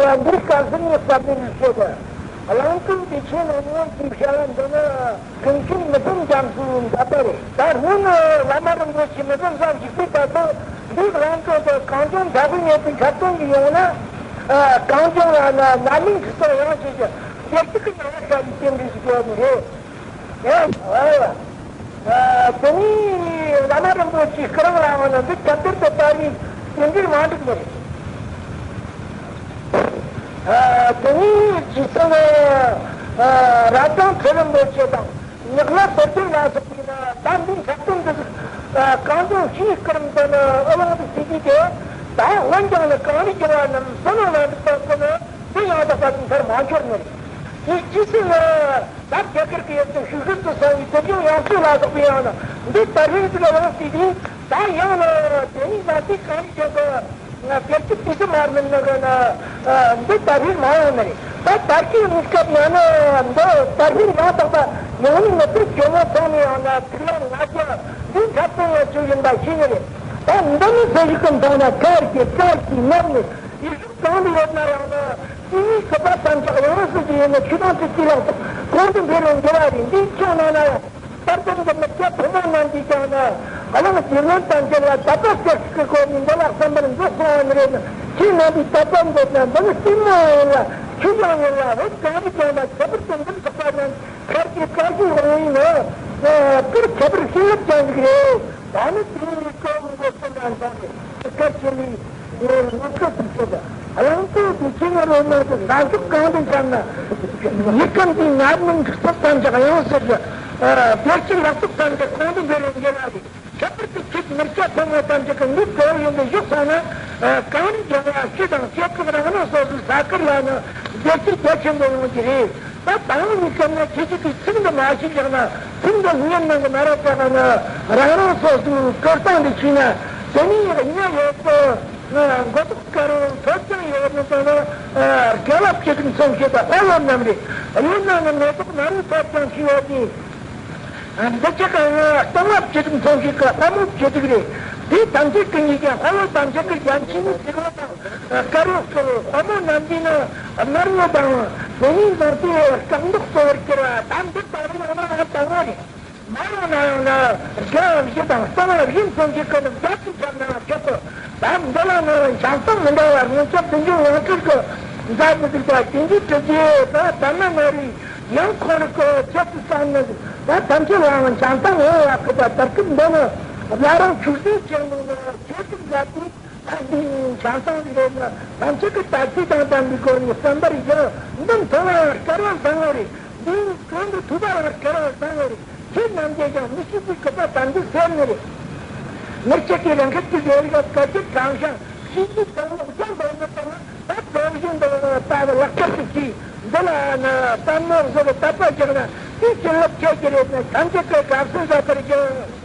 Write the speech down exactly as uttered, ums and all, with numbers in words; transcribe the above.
འདིའི་སྐབས་སུ་ངས་བསམ་པའི་ལུགས་བཤད་དེ། གླང་ཀོང་བདེ་ཆེན་ནས་སྔོན་གྱི་བྱ་བ་འདི་ནི་ཀུན་མཁྱེན་མི་ཕམ་རྒྱ་མཚོའི་མཛད་པ་རེད། ད་སྔོན་ནི་བླ་མ་རིན་པོ་ཆེ་མི་ཕམ་བཟང་ཞིག་པའི་བར་དུ་འདིའི་གླང་ཀོང་དུ་གངས་ལྗོངས་མཛའ་བོའི་ཉེ་དུ་འཁྲབ་སྟོན་གྱི་ཡོང་ན། ཨ། གངས་ལྗོངས་ལ་ན་ན་ནིང་ཁྲི་སྟོང་ཡང་ཞེས་ཀྱི་ལེགས་སྐྱེས་ཀྱི་ཉེ་བར་བྱ་བའི་རྟེན་འབྲེལ་ཞིག་ཡོད་ནི་རེད། ཨེ། ཨ། དེ་ནས་བླ་མ་རིན་པོ་ཆེའི་སྐུ་རིང་ལའང་ནི་འདི་ཁྱབ་བརྡལ་དུ་དར་བའི་རྟེན་འབྲེལ་མ་འགྲིག་ནི་རེད། དེ་ནས་རྗེ་བཙུན་རབ་འབྱམས་ཁྲི་རིན་པོ་ཆེ་དང་། ཉག་ལ་རྡོ་རྗེ་ལ་སོགས་པའི་ན་ད་འདི་འཁྲབ་སྟོན་འདི་ཟིག་གངས་ལྗོངས་ཕྱིའི་སྐུ་རིམ་དུ་ནི་ཨུ་ལང་དུ་བྱེད་ཀྱི་དེ། ད་འོན་ཀྱང་ནི་གངས་རིའི་རྒྱལ་བ་རྣམས་བསོད་ནམས་ལ་འདུག་པ་ཀུན་ནི་འདི་ཡང་དག་པ་དེ་མཐར་མ་འཁྱོལ་ནི་རེད། དེ་རྗེས་སུ་ནི། ད་རྒྱ་གར་གྱི་ཡུལ་དུ་ཤུལ་ཤུལ་དུ་སོང་བའི་དུས་རྒྱུན་ཡང་སྲིད་ལ་སོགས་པའི་ཡང་ན་འདི་དར་བའི་ཚིག་ལ་ཡང་སྲིད་དེ། ད་ཡང་ན་དེ་ནི་ན་དེ་གང་ཡིན་ཀྱང་གི་ང་བེད་སྤྱོད་དུས་སུ་མར་མིན་ན་གི་ན། འདི་དར་བའི་མ་ཡོང་ནི་རེད། ད་དར་གྱི་གནས་སྐབས་ཡང་ན་འདི་དར་བའི་མ་དག་པ་ཡང་ནི་ངེས་པར་ཇོ་མོ་ཚང་ནས་ཡང་ན་ཐུགས་ལ་ང་རྒྱལ་འདི་འཁྲབ་སྟོན་ཡང་བྱུང་ཡིན་པ་ཤེས་ནི་རེད། ད་འདི་ནི་ཚེ་ཞིག་གི་མཐོང་ན་ཁར་གྱི་ཁར་གྱི་ནམ་ནི། ཡིག་གཟུགས་གང་དུ་ཡོད་ན་ཡང་ན། སྐྱེ་བོའི་སྲིད་པ་ཐམས་ཅད་ཡང་སྲིད་ཀྱི་ཡིན་ན་ཆོས་དང་ཐུགས་ཀྱི་ལག་ཏུ་གོང་དུ་འཕེལ་བའི་འགྱུར་བ་རེད། འདིའི་ཕྱོགས་ན་ན་ཡང་དར་དམ་གྱི་མི་སྐྱ་ཕོ་མོ་རྣམས་ཀྱིས་ཀྱང་ན་གླང་རྗེ་བློན་ཐམས་ཅད་ལ་དད་པ་སྐྱེ་སྲིད་ཀྱི་སྒོ་ནས་འདི་ལ་བསམ་པར་མཛད་སོང་བ་ནི་རེད། ན་ཁྱེད་རྣམ་པའི་དད་པ་འདི་ན་འདི་ནི་ལྟད་མོ་ཡིན་ལ་ཆོས་ཀྱང་ཡིན་ལ་བོད་གངས་རི་ཀྱང་ན་ཁྱད་པར་དུ་འདིར་ཐུག་པ་རྣམས་ཁར་གྱི་བཀའ་བཞིན་འོང་ཡིན་ནོ། ཀུན་ཁྱད་པར་ཤེས་རབ་ཅན་ཞིག་རེད། ད་ནི་དེ་ནི་ཀོ་མི་གོ་སེམས་ལ་འདང་ནས་སྐད་ཆེ་ནི་ངོ་ཚ་དུ་ཆེ་ད། གླང་ཀོང་དེ་ཆེ་ང་རོ་ན་དུ་འདང་ཚུགས་གང་དུ་འཆམ་ན། ཡིད་ཀུན་གྱི་ངར་མིན་གྱི་ཚོགས་ཐམས་ཅད་ཡང་སྲིད་ཀྱི་བེད་སྤྱོད་ལག་ཐོགས་ཐམས་ཅད་གོང་དུ་འཕེལ་བའི་འགྱུར་བ་རེད། ཁྱད་པར་དུ་ཁྱེད་མི་སྐྱ་ཕོ་མོ་ཐམས་ཅད་ཀྱི་མིག་གོ་ཡོང་གི་བཞུགས་སོང་ན། གངས་རིའི་ལྗོངས་ལ་སྤྱི་དང་སྐྱེ་ཁམས་རང་སྣང་སོ་སོའི་ས་ཁུལ་ལ་ནི་བདེ་སྐྱིད་རྒྱ་ཆེན་པོ་ཡོང་གི་རེད། ད་དང་མི་སྐྱབས་ན་ཁྱེད་ཀྱི་ཚིག་འདི་མ་ཤེས་ཀྱང་ན་ཚིག་འདི་སྙན་ནང་གི་མ་ར་ཅག་ན་རང་རང་སོ་སོའི་སྐུ་སྟངས་འདི་ཤེས་ན་དེ་ནི་ཡག་ཉ་ཡོད་དོ། མགོ་ཐོག་དཀར་བོ་ཐོད་ཀྱང་ཡོད་ནི་དང་ན་རྒྱ་ལབ་ཀྱི་ཀུན་མཚོན་བྱེད་པ་ཨ་ཡོད་ནམ་རེད། ཡོད་ན་ནི་མེ་ཏོག་ན་རུ་ཐོད་ཀྱང་ཤི་ཡོད་ཀྱི། འདི་ཅི་ག་ཡང་སྟོང་བབ་ཅི་ཟིག་མཐོང་ཞིག་གི་ལྷ་མོ་ཅི་ཟིག་རེད། དེ་ཐམས་ཅད་ཀྱི་ཉིད་ཀྱང་དཔའ་བོ་ཐམས་ཅད་ཀྱི་རྒྱལ་ཆེན་ནི་ཟིག་རོ་དང་དཀར་རོ་སྐུ་རོ་དཔའ་མོ་རྣམས་ཀྱིས་ནི་དམར་བོ་དང་དེ་ཉིད་ལ་དེ་སྐྲག་མདོག་གཙོ་བོར་གྱུར་བ་དམ་པའི་དཔའ་བོ་ཡང་ན་ང་དང་བོ་རེད། མ་ཡོང་ན་ཡང་ན་རྒྱལ་བཞི་དང་གསང་བ་བཞི་མཚོན་གྱི་ཀུན་རྒྱལ་གྱི་ཁྱབ་ན་ཁྱབ་ཏུ་དམ་འདི་ལ་ནི་བྱང་སྟངས་མི་འདྲ་བ་སྔོན་ཆད་བདུན་ཅུ་ཡང་སྤྲུལ་གྱི་མཛད་མི་ཟིག་པ་དེ་འདྲའི་གྲུབ་རྗེས་ད་ད་ན་ན་རེ། ཡང་ཁོ་རང་གི་ཆེད་དུ་བསམ་ནས་ད་ཐམས་ཅད་ལའང་བྱང་ཐང་འོང་བ་ཁོ་ད་དར་ཁུབ་འདི་ནི་བླ་རང་ཆོས་སྲིད་ཅན་ནི་ཆོས་ཀྱི་མཛད་པའི་ཐབས་འདི་བྱང་ཐང་འདི་རེད་ན་ཐམས་ཅད་ཀྱི་དར་ཚིག་དང་ལྡན་པའི་སྒོ་ནས་བསམ་པར་བྱ། འདི་མཐོང་བའང་སྐལ་བ་བཟང་བ་རེད། འདི་གང་དུ་ཐུག་པའང་སྐལ་བ་བཟང་བ་རེད། ཁྱེད་རྣམས་ཀྱིས་ཀྱང་མི་ཤེས་པའི་གོ་པ་དམ་འཛིན་ཟེར་ནི་རེད། མི་གཅིག་གིས་རང་ཁྱིམ་གྱི་ལས་ཀ་སྐད་ཅིག་གང་ཤང་ཤིང་གི་དང་ལོག་ཀྱང་འདང་མི་གཏོང་ན། ད་དོན་བཞིན་དུ་ལྟ་བུ་ལག་བསྟར་དུ་གྱིས་འདི་ལ་ནི་བསམ་བློ་བཟོ་གི་དད་པ་བཞག་ན་དེའི་བྱིན་རླབས་ཁྱད་ཀྱི་རེད་ན་ཐམས་ཅད་ཀྱི་དགའ་བསུ་མཛད་པར་བྱ།